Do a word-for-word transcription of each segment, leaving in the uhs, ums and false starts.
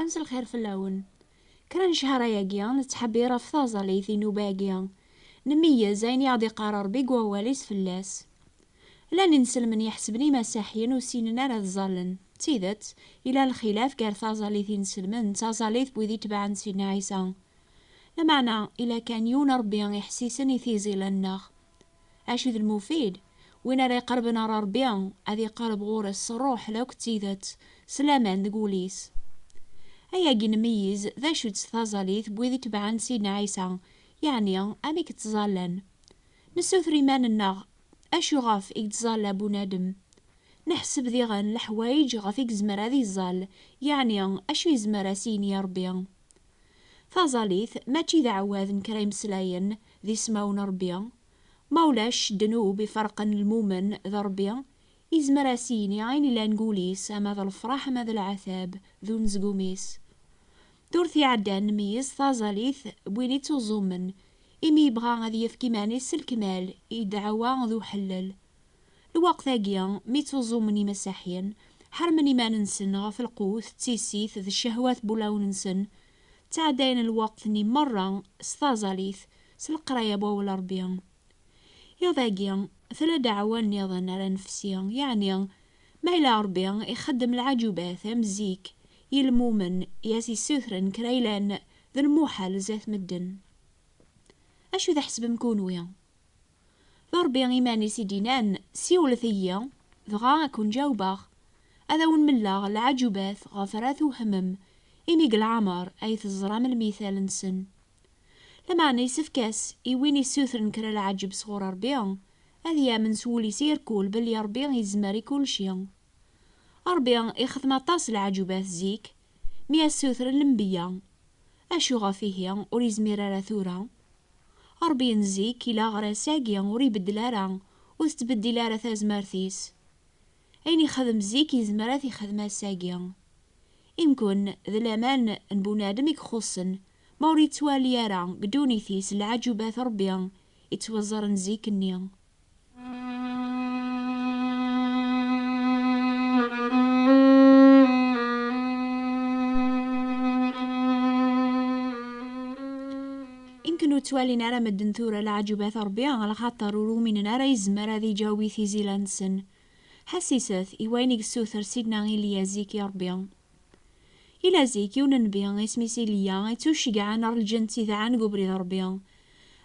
Mselxir fell-awen. Kra n ccher ayagi nettḥebbir ɣef taẓallit i nnuba-agi. Nmeyyez ayen i aɣ-d-iqqar Ṛebbi deg wawal-is fell-as. Llan inselmen iḥesben imasaḥyen ur ssinen ara ad ẓẓallen. D tidet, yella lxilaf gar taẓallit inselmen d taẓallit n wid itebɛen Sidna Ɛisa. Lameɛna, ila kan yiwen Ṛebbi iḥessisen i tiẓilan-nneɣ. Acu d lmufid? Win ara iqerben ɣer Ṛebbi, ad iqerreb ɣur-s s ṛṛuḥ akk d tidet, s laman deg wul-is. Ayagi nmeyyez d acu-tt taẓallit n wid itebɛen Sidna Ɛisa, yeɛni amek ttẓallan. Nessuter iman-nneɣ, acu ɣef i yettẓalla bunadem? Neḥseb diɣen leḥwayeǧ ɣef i yezmer ad iẓẓal, yeɛni acu yezmer ad s-yini Ṛebbi. Taẓallit mačči d aɛwad n kra imeslayen d ismawen n Ṛebbi. Ma ulac ddnub iferqen lmumen d Ṛebbi, izmer ad s-yini ayen illan deg wul-is, ama d lefṛaḥ ama d leɛtab, d unezgum-is. Ddurt iɛeddan nmeyyez taẓallit n win ittuẓumen, imi yebɣa ad yefk iman-is s lekmal i ddeɛwa d uḥellel. Lweqt-agi, mi ttuẓumen imasaḥyen, ḥermen iman-nsen ɣef lqut d tissit d ccehwat n wulawen-nsen, ttɛeddayen lweqt-nni merra s taẓallit, s leqraya n wawal Ṛebbi. Iḍ-agi, tella ddeɛwa nniḍen ara nefsi, yeɛni, ma yella Ṛebbi ixeddem lɛaǧubat am zik i lmumen i as-yessutren kra yellan d lmuḥal zdat medden. Acu tḥesbem kunwi? D Ṛebbi iman-is i d-innan, siwlet-iyi, dɣa ad ken-ǧawbeɣ. Ad awen-mleɣ lɛaǧubat ɣef ara twehmem, imi deg leɛmer ay teẓram lmital-nsen. Lameɛna yessefk-as i win issutren kra lɛaǧeb sɣur Ṛebbi, ad yamen s wul-is irkul belli Ṛebbi yezmer i kulci. Ṛebbi ixdem aṭas n leɛǧubat zik, mi as-sutren lenbiya. Acu ɣef ihi ur yezmir ara tura? Ṛebbi n zik ila ɣer ass-agi ur ibeddel ara, ur tettbeddil ara tazmert-is. Ayen ixdem zik yezmer ad t-ixdem ass-agi. Imkun d laman n bunadem i ixuṣṣen, ma ur yettwali ara deg ddunit-is leɛǧubat Ṛebbi ittwaẓẓaren zik-nni. Imken ur ttwalin ara medden tura leɛǧubat Ṛebbi, lxaṭer ur uminen ara yezmer ad iǧaweb i tizila-nsen. Ḥassiset i wayen i yessuter Sidna Iliya zik i Ṛebbi. Ila zik, yiwen n nnbi, isem-is Iliya, ittuceggɛen ɣer lǧennet idɛan deg ubrid Ṛebbi,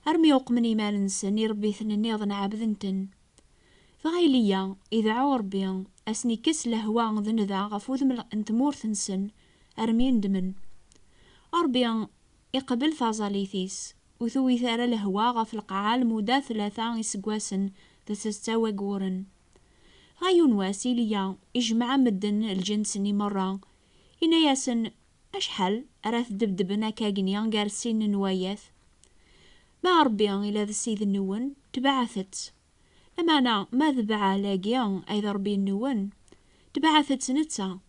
armi uqmen iman-nsen iṛebbiten nniḍen ɛebden-ten. Dɣa Iliya idɛu Ṛebbi, ad sen-ikkes lehwa d nnda ɣef wudem n tmurt-nsen, armi ndmen. Ṛebbi iqbel taẓallit-is, ur tewwit ara lehwa ɣef lqaɛa lmuda tlata iseggasen d setta wagguren. Ɣa yiwen wass Iliya ijmeɛ medden lǧens-nni merra, inna-yasen: "Acḥal ara teddebdeben akkagni gar sin n wayat? Ma Ṛebbi ila d Ssid-nwen, tebɛet-tt. Lameɛna ma d Baɛal-agi ay d Ṛebbi-nwen, tebɛet-tt netta.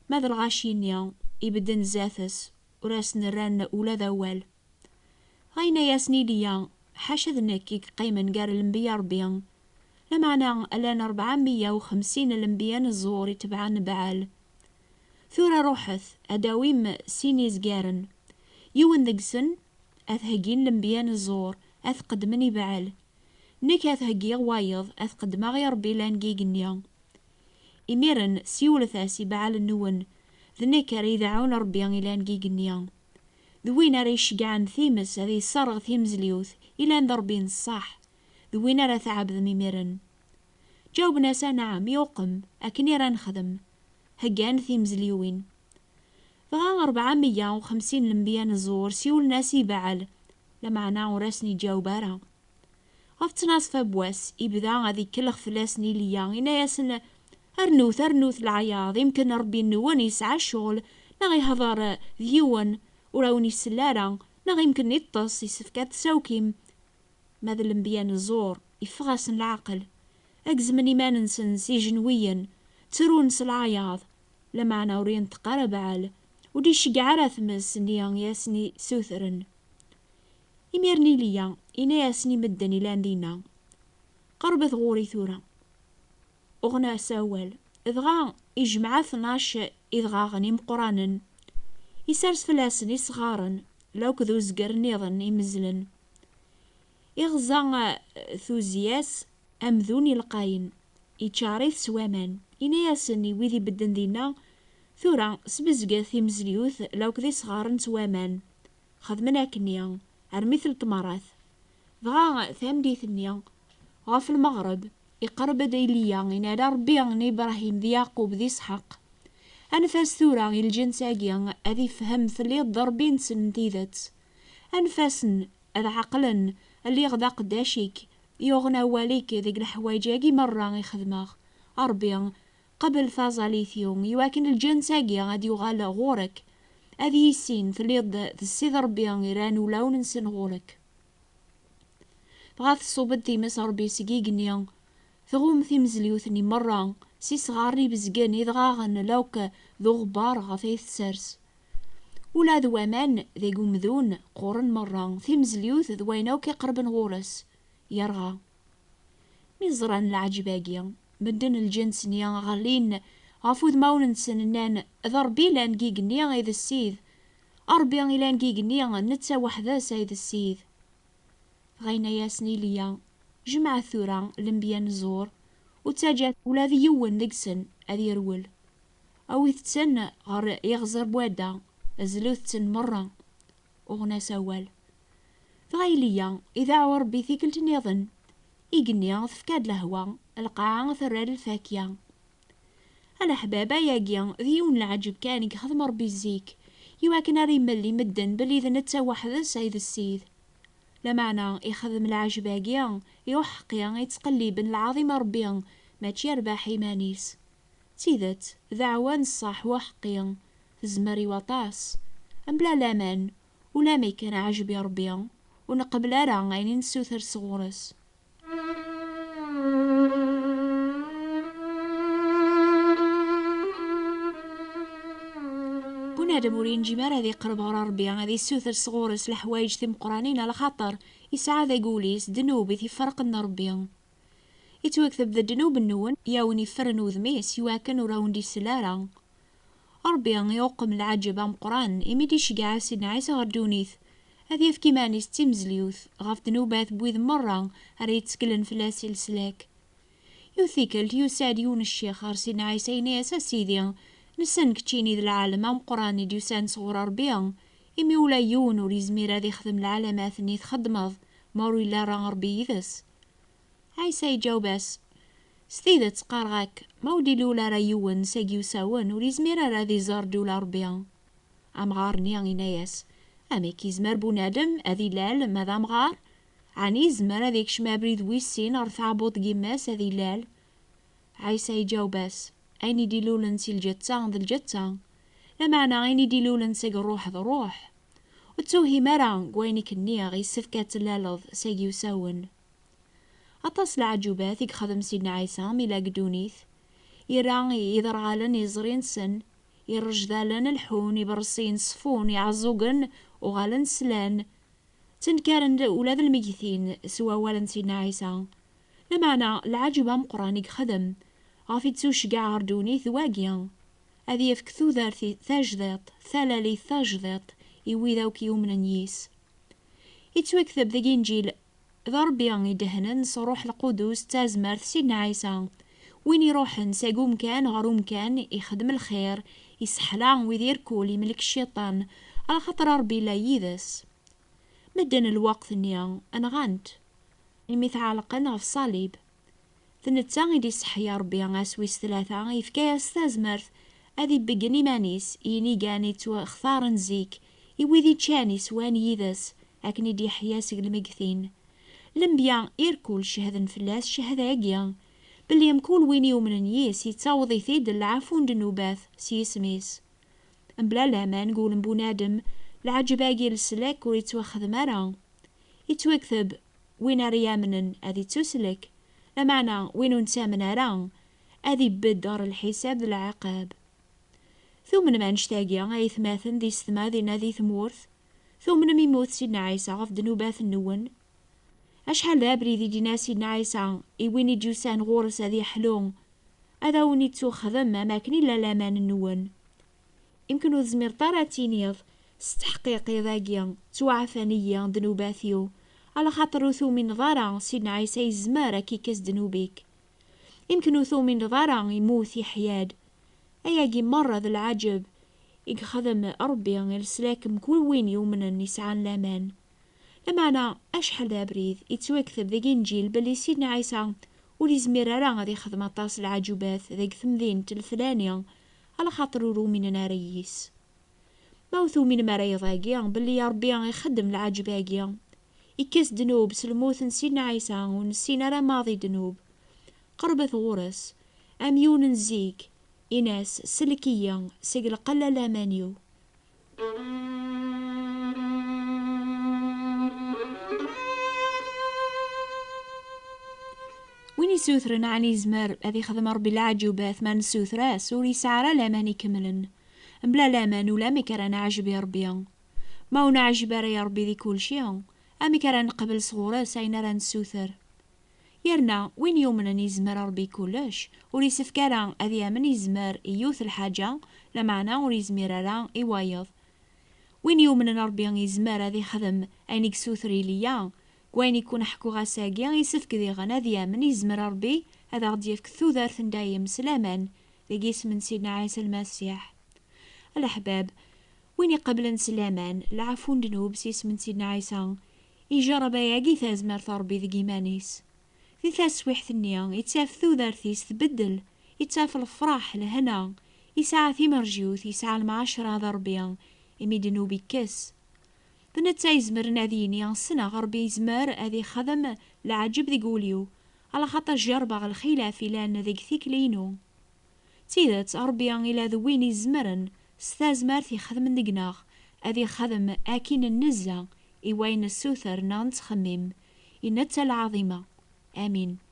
Ma d lɣaci-nni, ibedden zdat-s, ur asen-rran ula d awal." Ɣa yenna-yasen Iliya: "Ḥaca d nekk i yeqqimen gar lenbiya Ṛebbi, lameɛna llan rebɛa meyya u xemsin n lenbiya n ẓẓur itebɛen Baɛal. Tura ruḥet, ad d-tawim sin izgaren. Yiwen deg-sen ad t-heggin lenbiya n ẓẓur, ad t-qeddmen i Baɛal. Nekk ad t-heggiɣ wayeḍ, ad t-qeddmeɣ i Ṛebbi ilan deg igenni. Imiren siwlet-as i Baɛal-nwen, d nekk ara yedɛun Ṛebbi ilan deg igenni. D win ara iceggɛen times ad yesserɣ timezliwt ilan d Ṛebbi n ṣṣeḥ, d win ara tɛebdem imiren." Ǧawben-as: "Anɛam, yuqem, akken i ara nexdem." Heggan timezliwin. Dɣa rebɛa meyya u xemsin n lenbiya n ẓẓur siwlen-as i Baɛal, lameɛna ur asen-iǧaweb ara. Ɣef ttnaṣfa n wass, ibda ad ikellex fell-asen Iliya, yenna-yasen: "Rnut, rnut leɛyaḍ, imken Ṛebbi-nwen yesɛa ccɣel, neɣ ihḍer d yiwen ur awen-isell ara, neɣ imken iṭṭes, yessefk ad tsawkim." Ma d lenbiya n ẓẓur, iffeɣ-asen leɛqel. Gezmen iman-nsen s ijenwiyen, ttrun s leɛyaḍ, lameɛna ur yenṭeq ara Baɛal, ur d-iceggeɛ ara tmes-nni i asen-issutren. Imiren Iliya yenna-yasen i medden ilan dinna: "Qerbet ɣur-i tura." Uɣen-as awal, dɣa ijmeɛ tnac idɣaɣen imeqqranen, Isers fell-asen isɣaren, la akked uzger nniḍen imezlen. Iɣza, eh, tuzi-as amdun ilqayen, iččar-it s waman. Ini-asen i wid ibedden dinna: "Tura, sbezget timezlyut la akked isɣaren s waman." Xedmen akkenni, armi telt tmarat. Dɣa tameddit-nni, ɣef lmeɣreb, iqerreb-d Iliya, inna-d: "Ṛebbi n Ibṛahim d Yeɛqub d Isḥaq, anef-as tura i lǧens-agi ad ifhem telliḍ d Ṛebbi-nsen n tidet. Anef-asen ad ɛeqlen lliɣ d aqeddac-ik, yuɣen awal-ik deg leḥwayeǧ-agi merra i xedmeɣ. A Ṛebbi, qbel taẓallit-iw, iwakken lǧens-agi ad yuɣal ɣur-k, ad yissin telliḍ d Ssid Ṛebbi iran ulawen-nsen ɣur-k." Dɣa tṣubb-d times Ṛebbi seg igenni, tɣumm timezlyut-nni merra s isɣaren ibezgen, idɣaɣen, la akk d uɣebbar ɣef ay tessers. Ula d waman deg umdun qquren merra, timezlyut d wayen akk iqerben ɣur-s, yerɣa. Mi ẓran leɛǧeb-agi, medden lǧens-nni ɣellin ɣef udmawen-nsen, nnan: "D Ṛebbi ilan deg igenni ay d Ssid, Ṛebbi ilan deg igenni netta weḥd-s ay d Ssid." Dɣa yenna-yasen Iliya: "Jemɛet tura lenbiya n ẓẓur, ur ttaǧǧat ula d yiwen deg-sen ad yerwel. Awit-ten ɣer yiɣzer n wadda, zlut-ten merra." Uɣen-as awal. Dɣa Iliya ideɛɛu Ṛebbi tikkelt nniḍen. Igenni tefka-d lehwa, lqaɛa terra-d lfakya. A leḥbab, ayagi d yiwen n leɛǧeb kan i yexdem Ṛebbi zik, iwakken ara imel i medden belli d netta weḥd-s ay d Ssid. Lameɛna ixdem leɛǧeb-agi i uḥeqqi yettqelliben lɛaḍima Ṛebbi, mačči rrbeḥ iman-is. D tidet, ddeɛwa n ṣṣeḥ uḥeqqi tezmer i waṭas. Mebla laman, ulamek ad neɛjeb i Ṛebbi, ur nqebbel ara ayen i nessuter sɣur-s. Bunadem ur yenǧim ara ad iqreb ɣer Ṛebbi, ad issuter sɣur-s leḥwayeǧ timeqqranin, alaxaṭer isɛa deg wul-is ddnub i t-iferqen d Ṛebbi. Ittwakteb d ddnub-nwen i awen-iffren udem-is, iwakken ur awen-d-isell ara. Ṛebbi iqeddem leɛǧeb ameqqran imi d-iceggeɛ Sidna Ɛisa ɣer ddunit, ad yefk iman-is d timezliwt ɣef ddnubat n wid merra ara yetteklen fell-as i leslak. Yiwet tikkelt, yusa-d yiwen n ccix ɣer Sidna Ɛisa, yenna-yas: "A Sidi, nessen keččini d lɛalem ameqqran i d-yusan sɣur Ṛebbi, imi ula yiwen ur yezmir ad ixdem lɛalamat-nni txeddmeḍ ma ur yelli ara Ṛebbi yid-s." Ɛisa iǧaweb-as: "S tidet qqareɣ-ak, ma ur d-ilul ara yiwen seg yiwsawen, ur yezmir ara ad iẓer ddula Ṛebbi." Amɣar-nni yenna-yas: "Amek yezmer bunadem ad ilal ma d amɣar? Ɛni yezmer ad ikcem abrid wis sin ɣer tɛebbuḍt n yemma-s ad ilal?" Ɛisa iǧaweb-as: "Ayen i d-ilulen si lǧetta d lǧetta, lameɛna ayen i d-ilulen seg ṛṛuḥ d ṛṛuḥ. Ur ttuhim ara deg wayen i k-nniɣ, yessefk ad tlaleḍ seg yiwsawen." Aṭas n leɛǧubat i yexdem Sidna Ɛisa mi yella deg ddunit. Irra iderɣalen iẓri-nsen, irejdalen leḥḥun, iberṣiyen ṣeffun, iɛeẓẓugen uɣalen slan. Ttenkaren ula d lmegtin s wawal n Sidna Ɛisa. Lameɛna, leɛǧeb ameqqran i yexdem, ɣef i yettuceggeɛ ɣer ddunit, d wagi: ad yefk tudert i tajdiṭ, talalit tajdiṭ, i wid akk yumnen yis. Yettwakteb deg Inǧil: "D Ṛebbi i idehnen s Ṛṛuḥ Lqudus d tazmert Sidna Ɛisa. Win iṛuḥen seg umkan ɣer umkan, ixdem lxir, iseḥla wid irkul, imlek cciṭan, alaxaṭer Ṛebbi yella yid-s." Medden lweqt-nni nɣan-t, imi t-ɛelqen ɣef ṣṣalib. D netta i d-iseḥya Ṛebbi ass wis tlata, yefka-yas tazmert ad ibeggen iman-is i yinigan yettwaxtaren zik, i wid iččan iswan yid-s, akken i d-yeḥya seg lmegtin. Lenbiya irkul cehden fell-as ccehda-agi, belli mkul win yumnen yis yettaweḍ-it-id lɛafu n ddnubat s yisem-is. Mebla laman deg wul n bunadem, leɛǧeb-agi n leslak ur yettwaxdem ara. Yettwakteb: "Win ara yamnen ad ittuslek, lameɛna win ur nettamen ara, ad ibedd ɣer lḥisab d lɛiqab." Tumnem annect-agi, ay atmaten d yessetma dinna di tmurt? Tumnem immut Sidna Ɛisa ɣef ddnubat-nwen? Acḥal d abrid i d-yenna Sidna Ɛisa i win i d-yusan ɣur-s ad yeḥlu: "Ad awen-ittuxdem am akken illa laman-nwen." Imken ur tezmireḍ ara ad tiniḍ: "S tteḥqiq iḍ-agi ttwaɛfan-iyi ddnubat-iw", alaxaṭer ur tumineḍ ara Sidna Ɛisa yezmer ad k-ikkes ddnub-ik. Imken ur tumineḍ ara immut, iḥya-d. Ayagi merra d lɛaǧeb i yexdem Ṛebbi i leslak n kul win yumnen, yesɛan laman. Lameɛna, acḥal d abrid yettwakteb deg Inǧil belli Sidna Ɛisa ur yezmir ara ad ixdem aṭas n lɛaǧubat deg temdint leflani, alaxaṭer ur uminen ara yis. Ma ur tuminem ara iḍ-agi belli Ṛebbi ixeddem lɛaǧeb-agi, ikkes ddnub s lmut n Sidna Ɛisa, ur nessin ara maḍi ddnub. Qerbet ɣur-s, am yiwen n zik, in-as: "Sellek-iyi seg lqella n laman-iw." Win isutren, ɛni yezmer ad ixdem Ṛebbi lɛaǧubat ma nessuter-as? Ur yesɛi ara laman ikemlen. Mebla laman, ulamek ara neɛjeb i Ṛebbi. Ma ur neɛjib ara i Ṛebbi di kulci, amek ara neqbel sɣur-s ayen ara nessuter? Yerna, win yumnen yezmer Ṛebbi i kullec, ur yessefk ara ad yamen yezmer i yiwet lḥaǧa, lameɛna ur yezmir ara i wayeḍ. Win yumnen Ṛebbi yezmer ad ixdem ayen i yessuter i Liya. Deg wayen i kun-ḥkuɣ ass-agi, yessefk diɣen ad yamen yezmer Ṛebbi ad aɣ-d-yefk tudert n dayem s laman, deg yisem n Sidna Ɛisa Lmasiḥ. A leḥbab, win iqeblen s laman lɛafu n ddnub s yisem n Sidna Ɛisa, ijerreb ayagi tazmert n Ṛebbi deg yiman-is. Di taswiḥt-nni, ittaf tudert-is tbeddel, ittaf lefraḥ, lehna, isɛa timerjiwt, isɛa lemɛacra d Ṛebbi, imi ddnub ikkes. D netta izemren ad yini: "Ssneɣ Ṛebbi yezmer ad ixdem leɛǧeb deg wul-iw, alaxaṭer jerrbeɣ lxilaf ilan deg tikli-inu." D tidet, Ṛebbi ila d win izemren s tazmert ixedmen deg-neɣ, ad ixdem akin nnezza i wayen nessuter neɣ nettxemmim, i netta lɛaḍima. Amin.